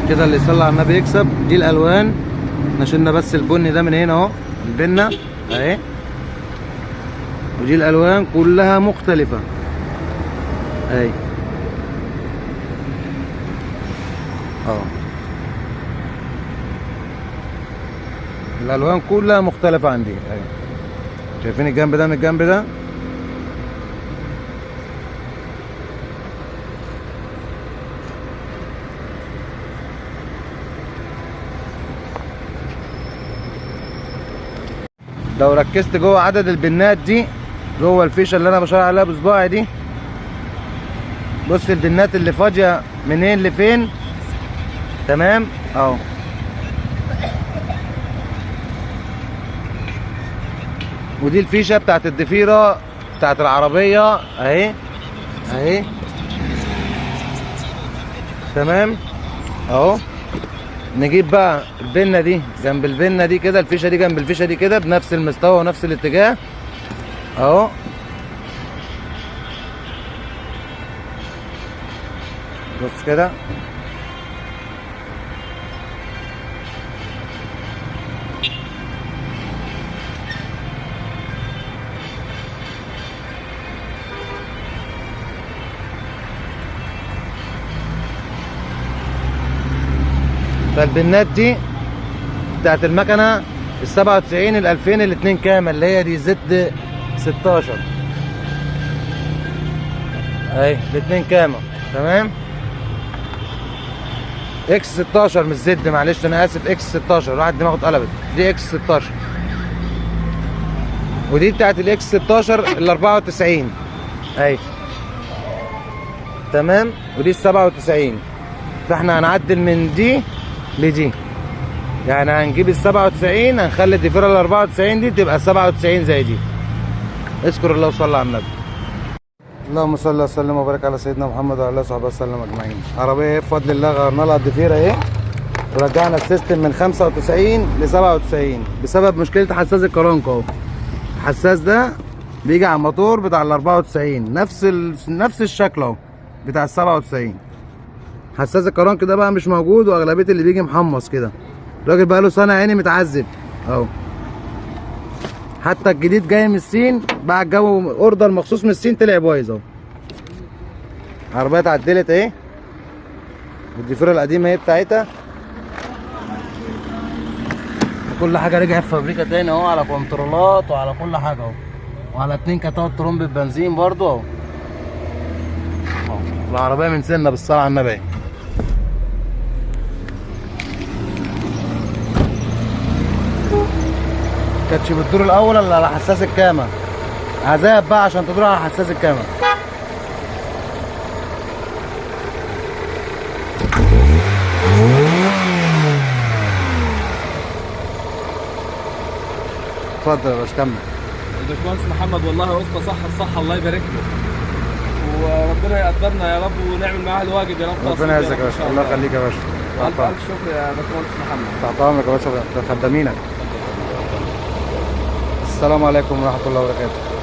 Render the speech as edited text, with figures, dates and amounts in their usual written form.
كده اللي يصلي على النبي يكسب. دي الالوان، احنا شلنا بس البني ده من هنا اهو، البنه اهي، ودي الالوان كلها مختلفة اهي. الالوان كلها مختلفة عندي اهي. شايفين الجنب ده من الجنب ده؟ لو ركزت جوه عدد البنات دي جوه الفيشه اللي انا بشار عليها بصباعي دي، بص البنات اللي فاضية منين لفين، تمام اهو. ودي الفيشه بتاعت الضفيره بتاعت العربية اهي اهي، تمام اهو. نجيب بقى البنه دي جنب البنه دي كده، الفيشه دي جنب الفيشه دي كده، بنفس المستوى ونفس الاتجاه اهو. بص كده، فالبنات دي بتاعت المكنه ال 97 ال 2000 الاتنين كامل، اللي هي دي Z 16 اهي، الاتنين كامل تمام. X 16 مش Z، معلش انا اسف، X 16، الواحد دماغه اتقلبت. دي X 16، ودي بتاعت ال X 16 ال 94 اهي، تمام. ودي ال 97. فاحنا هنعدل من دي لدي، يعني هنجيب ال 97 هنخلي الضفيره ال 94 دي تبقى 97 زي دي. اذكر الله وصلى على النبي. اللهم صل وسلم وبارك على سيدنا محمد وعلى اله وصحبه وسلم اجمعين. عربية بفضل الله غيرنا لها الضفيره اهي، ورجعنا ال system من 95 ل 97 بسبب مشكلة حساس الكرنك اهو. الحساس ده بيجي على الموتور بتاع ال 94، نفس الشكل اهو بتاع ال 97. حساس الكرنك ده بقى مش موجود، واغلبيه اللي بيجي محمص كده. الراجل بقى له سنة عيني متعذب اهو. حتى الجديد جاي من الصين، بعد جو order مخصوص من الصين طلع بايظ اهو. العربية اتعدلت اهي، والضفيره القديمة اهي بتاعتها، وكل حاجة رجعت فابريكا تاني اهو، على كنترولات وعلى كل حاجة اهو، وعلى 2 كتاوت ترمبة بنزين برضو اهو. العربية من سنة بالصلاة على النبي. كانتش بتدور الاول الا على حساس الكامه، عذاب بقى عشان تدور على حساس الكامه. اتفضل يا باشا كمل. الباشمهندس محمد والله يا اسطى صح الصح، الله يبارك له، وربنا يقدرنا يا رب ونعمل معاه الواجب يا رب. ربنا يعزك يا باشا، الله يخليك يا باشا. الف الف شكر يا باشمهندس محمد. تحت امرك يا باشا، خدامينك. السلام عليكم ورحمة الله وبركاته.